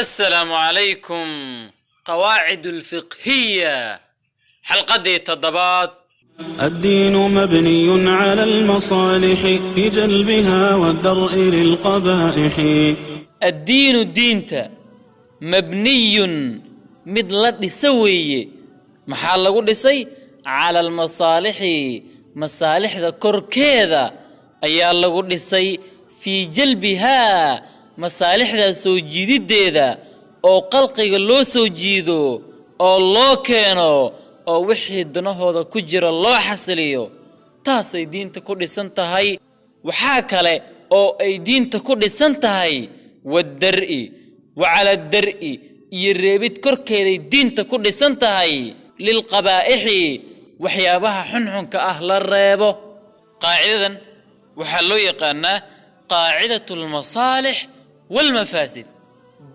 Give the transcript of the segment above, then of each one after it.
Assalaamu calaykum. Qawaacid alfiqhiya, xalqadii toddobaad. الدين مبني على المصالح في جلبها والدرء للقبائح. Addiinu, diinta, mabniyun, mid la dhisa weeye. Maxaa lagu dhisay? Cala almasaalixi, masaalixda korkeeda ayaa lagu dhisay, fii jalbihaa, masaalixdaa soo jiididdeeda oo qalqiga loo soo jiido oo loo keeno oo wixii danahooda ku jira loo xasiliyo. Taasay diinta ku dhisan tahay. Waxaa kale oo ay diinta ku dhisan tahay wadar'i wa cala dar'i, iyo reebid korkeeday diinta ku dhisan tahay, lilqabaa'ixi, waxyaabaha xunxunka ah la reebo. Qaacidadan waxaa loo yaqaanaa qaacidatu almasaalix waalmafaasid.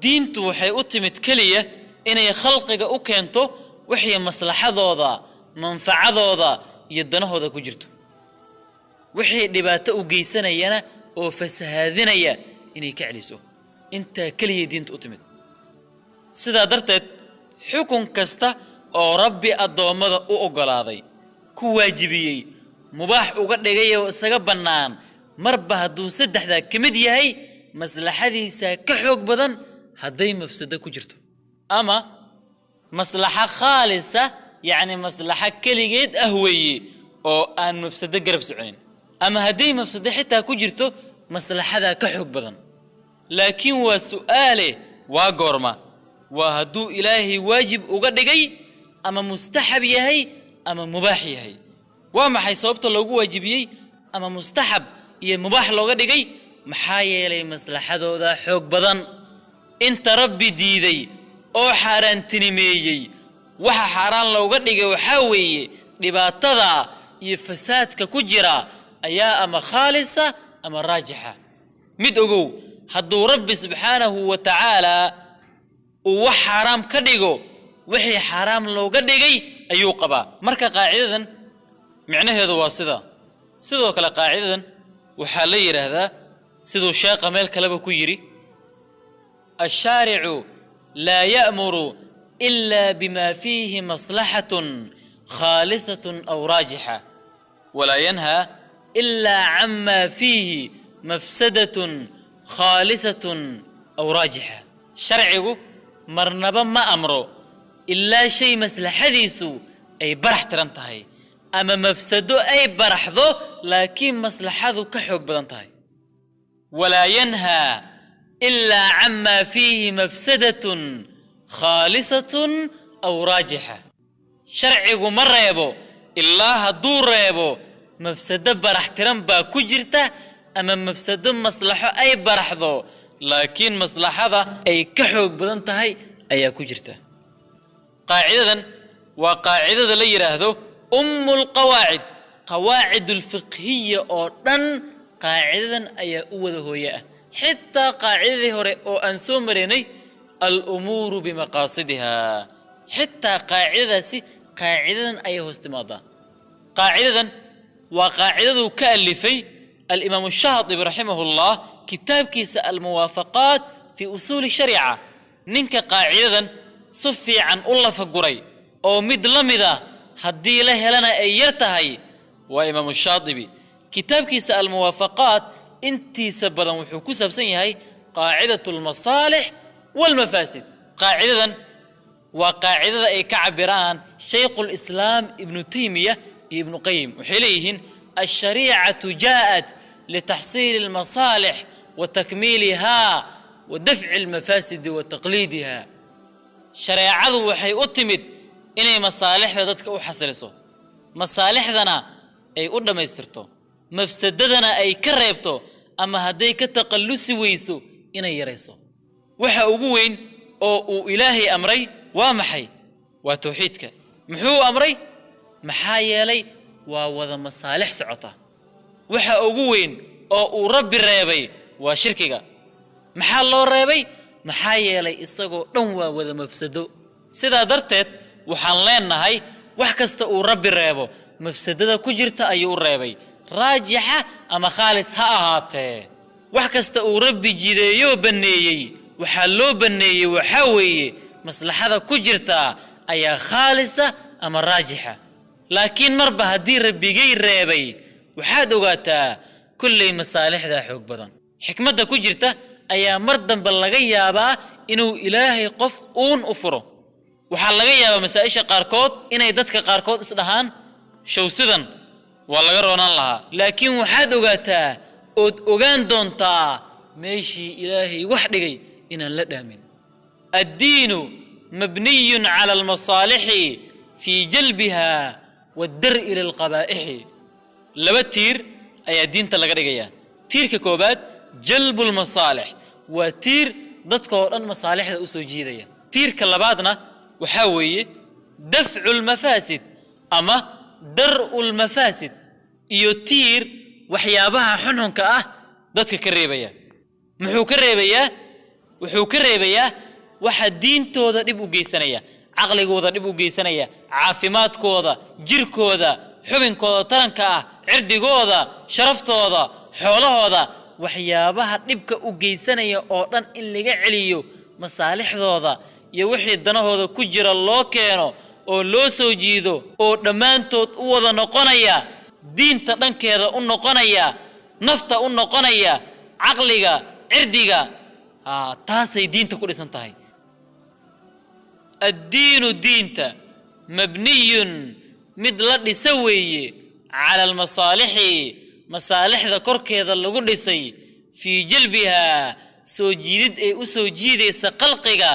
Diintu waxay u timid keliya inay khalqiga u keento wixii maslaxadooda, manfacadooda iyo danahooda ku jirto, wixii dhibaato u geysanayana oo fasahaadinaya inay ka celiso. Intaa keliyay diinta u timid. Sidaa darteed, xukun kasta oo Rabbi addoommada u oggolaaday, ku waajibiyey, mubaax uga dhigay oo isaga bannaan, marba hadduu saddexdaa ka mid yahay, maslaxadiisaa ka xoog badan hadday mafsado ku jirto, ama maslaxo khaalisa, yacni maslaxo keligeed ah weeye oo aan mafsado garab soconin, ama hadday mafsado xitaa ku jirto, maslaxadaa ka xoog badan. Laakiin waa su'aale, waa goorma? Waa hadduu Ilaahay waajib uga dhigay, ama mustaxab yahay, ama mubaax yahay. Waa maxay sababta loogu waajibiyey ama mustaxab iyo mubaax looga dhigay? Maxaa yeelay maslaxadooda xoog badan. Inta Rabbi diiday oo xaaraantinimeeyey, waxa xaaraan looga dhigay waxaa weeye dhibaatada iyo fasaadka ku jira ayaa ama khaalisa ama raajixa. Mid ogow, hadduu Rabbi subxaanahu wa tacaalaa uu wax xaaraam ka dhigo, wixii xaaraam looga dhigay ayuu qabaa. Marka qaacidadan micnaheedu waa sidaa. Sidoo kale qaacidadan waxaa la yidhaahdaa, siduu sheekha meel kaleba ku yidhi: الشارع لا يأمر إلا بما فيه مصلحة خالصة أو راجحة، ولا ينهى إلا عما فيه مفسدة خالصة أو راجحة. Sharcigu marnaba ma amro ilaa shay maslaxadiisu ay barax tiran tahay ama mafsado ay baraxdo, laakiin maslaxadu ka xoog badan tahay. ولا ينهى إلا عما فيه مفسدة خالصة أو راجحة. Sharcigu ma reebo ilaa hadduu reebo mafsado baraxtiran baa ku jirta ama mafsado maslaxo ay baraxdo, laakiin maslaxada ay ka xoog badan tahay ayaa ku jirta. Qaacidadan waa qaacidada la yidhaahdo ummu alqawaacid. Qawaacid alfiqhiya oo dhan qaacidadan ayaa u wada hooye ah, xitaa qaacidadii hore oo aan soo maraynay, alumuuru bimaqaasidiha, xitaa qaacidadaasi qaacidadan ayay hoos timaadaa. Qaacidadan waa qaacidaduu ka alifay alimaamu Shaatibi raximahullah kitaabkiisa Almuwaafaqaat fi usuuli shariica. Ninka qaacidadan si fiican u lafaguray oo mid la mida haddii la helana ay yar tahay waa imaamu Shaatibi. Kitaabkiisa Almuwaafaqaat intiisa badan wuxuu ku saabsan yahay qaacidatu almasaalix waalmafaasid. Qaacidadan waa qaacidada ay ka cabiraan Shaykhulislaam Ibnu Taymiya iyo Ibnu Qayim. Waxay leeyihiin: الشريعة جاءت لتحصيل المصالح وتكميلها ودفع المفاسد وتقليدها. Shareecadu waxay u timid inay masaalixda dadka u xasiliso, masaalixdana ay u dhammaystirto, mafsadadana ay ka reebto, ama hadday ka taqallusi weyso inay yarayso. Waxa ugu weyn oo uu Ilaahay amray waa maxay? Waa tawxiidka. Muxuu amray? Maxaa yeelay waa wada masaalix socota. Waxa ugu weyn oo uu Rabbi reebay waa shirkiga. Maxaa loo reebay? Maxaa yeelay isagoo dhan waa wada mafsado. Sidaa darteed waxaan leenahay, wax kasta uu Rabbi reebo mafsadada ku jirta ayuu u reebay, raajixa ama khaalis ha ahaatee. Wax kasta uu Rabbi jideeyoo banneeyey Waxaa loo banneeyey waxaa weeye maslaxada ku jirtaa ayaa khaalisa ama raajixa. Laakiin marba haddii Rabbigay reebay, waxaad ogaataa kolley masaalixdaa xoog badan, xikmadda ku jirta ayaa mar dambe laga yaabaa inuu Ilaahay qof uun u furo. Waxaa laga yaabaa masaa'isha qaarkood inay dadka qaarkood isdhahaan showsidan waa laga roonaan lahaa, laakiin waxaad ogaataa ood ogaan doontaa meeshii Ilaahay wax dhigay inaan la dhaamin. Addiinu mabniyun cala almasaalixi fii jalbiha waaddar'i lilqabaa'ixi. Laba tiir ayaa diinta laga dhigayaa. Tiirka koobaad jalbu lmasaalix, waa tiir dadka oo dhan masaalixda u soo jiidaya. Tiirka labaadna waxaa weeye dafcu lmafaasid ama dar'u lmafaasid, iyo tiir waxyaabaha xunxunka ah dadka ka reebaya. Muxuu ka reebayaa? Wuxuu ka reebayaa waxa diintooda dhib u geysanaya, caqligooda dhib u geysanaya, caafimaadkooda, jirkooda, xubinkooda taranka ah, cirdigooda, sharaftooda, xoolahooda, waxyaabaha dhibka u geysanaya oo dhan in laga celiyo, masaalixdooda iyo wixii danahooda ku jira loo keeno oo loo soo jiido, oo dhammaantood u wada noqonaya diinta dhankeeda u noqonaya, nafta u noqonaya, caqliga, cirdiga. Taasay diinta ku dhisan tahay. Addiinu diinta mabniyun mid la dhisa weeye cala almasaalixi, masaalixda korkeeda lagu dhisay, fii jalbihaa soo jiidid ay u soo jiidaysa khalqiga,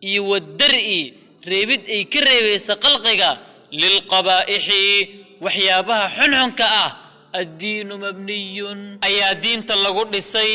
iyo wadar'i reebid ay ka reebaysa khalqiga lilqabaa'ixi, waxyaabaha xunxunka ah. Addiinu mabniyun ayaa diinta lagu dhisay.